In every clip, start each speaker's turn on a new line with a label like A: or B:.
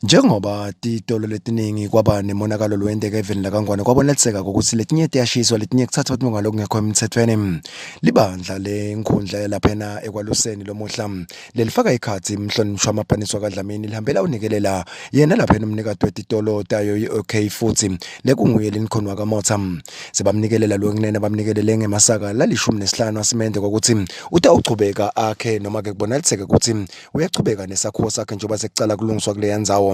A: Njengoba titolo letiningi kwaba nemonakalo lowenteka eveni lakaNgwane kwaboneliseka kokuthi letinye tiyashiswa letinye kuthathwa ngalokungekho emtsetfweni. Libandla lenkhundla yalaphena ekwaluseni lomuhla lelifaka ikhatsi mhlonishwa Mabhaniswa kaDlamini lihambela unikelela yena laphena umnikati wetitolo tayo i-OK futsi lekunguye Lincoln wakaMotha. Sebamnikelela lokunene bamnikelele ngemasaka lalishumi nesihlanu asimende kokuthi utawuchubeka akhe noma-ke kubonaliseke kutsi Uyachubeka nesakhiwo sakhe njengoba sekucala kulungiswa kuleya ndzawo.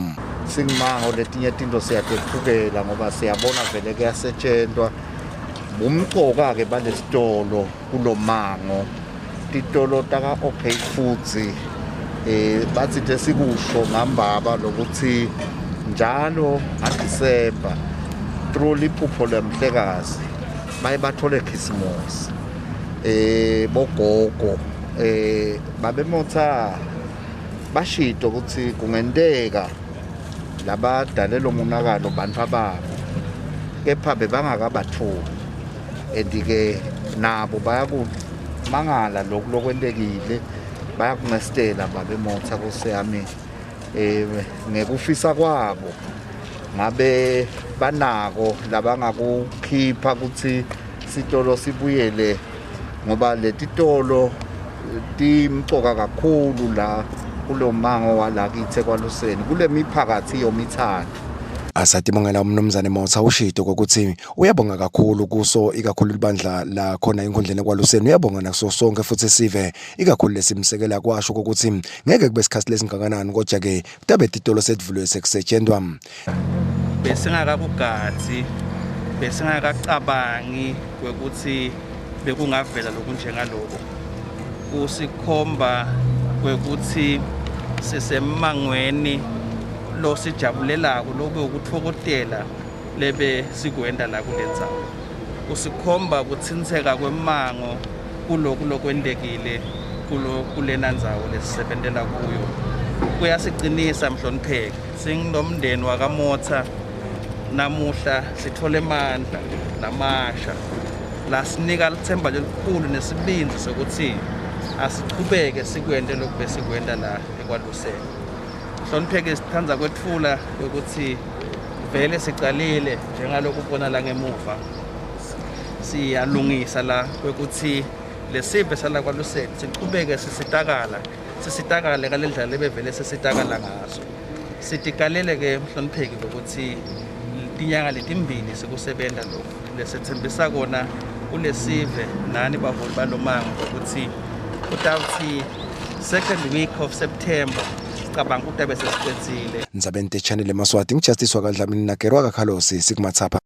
B: Singumango letinye tinto siyatehlukela ngoba siyabona vele kuyasetshentwa. Bumcoka-ke balesitolo kulomango titolo taka-OK Foods eh bathi nje sikusho ngambaba lokuthi njalo ngaDisemba through liphupho lemhlekazi baye bathole Christmas eh bogogo eh Babe Motha bashito ukuthi kungenteka labadale lo monakalo bantfu ababo kepha bebangakabatfoli and-ke nabo bayakumangala loku lokwentekile bayakuncestela babe Motha nkosi yami um ngekufisa kwabo ngabe banako labangakukhipha ukuthi sitolo sibuyele ngoba letitolo timcoka kakhulu la kulomango walakithi ekwaluseni kule miphakathi yomithathu.
A: Asatibongela uMnumzane Motha ushito kokuthi uyabonga kakhulu kuso ikakhulu libandla lakhona enkundleni ekwaluseni uyabonga nakuso sonke futhi sive ikakhulu lesimsekela kwasho kokuthi ngeke kube sikhathi lesingakanani kodwa ke kutabe titolo setivuliwe sekusetshentwa.
C: Besingakakugadzi, besingakacabangi kwekutsi bekungavela lokunjengaloko. Kusikhomba kwekutsi sisemmangweni losijabulelako lobe ukutfokotela lebe sikwenta la kulendzawo. Kusikhomba kutsintseka kwemmango kuloku lokwentekile kulo kulena ndzawo lesisebentela kuyo. Kuyasicinisa mhlonipheki singilomndeni wakaMotha namuhla sithola emandla lamasha lasinika litsemba lelikhulu nesibindzi sokuthi asichubeke sikwente lokhu besikwenta la ekwaluseni. Hlonipheke sithanda kwetfula ukuthi vele sicalile njengaloku ubona la ngemuva siyalungisa la kwekuthi lesive sala kwaluseni sichubeke sisitakala sisitakale ngale ndlela lebevele sisitakala ngaso. Sitikalele-ke mhlonipheki lokuthi tinyanga letimbili sikusebenta lokhu lesetsembisa kona kulesive nani baholi balomango ukuthi kutawuthi second week of September sicabanga ukuthi abe sesiqedzile.
A: Ndzabeni Channel eMaswati ngiJustice wakaDlamini naGerwa kaKhalosi sikumatsapha.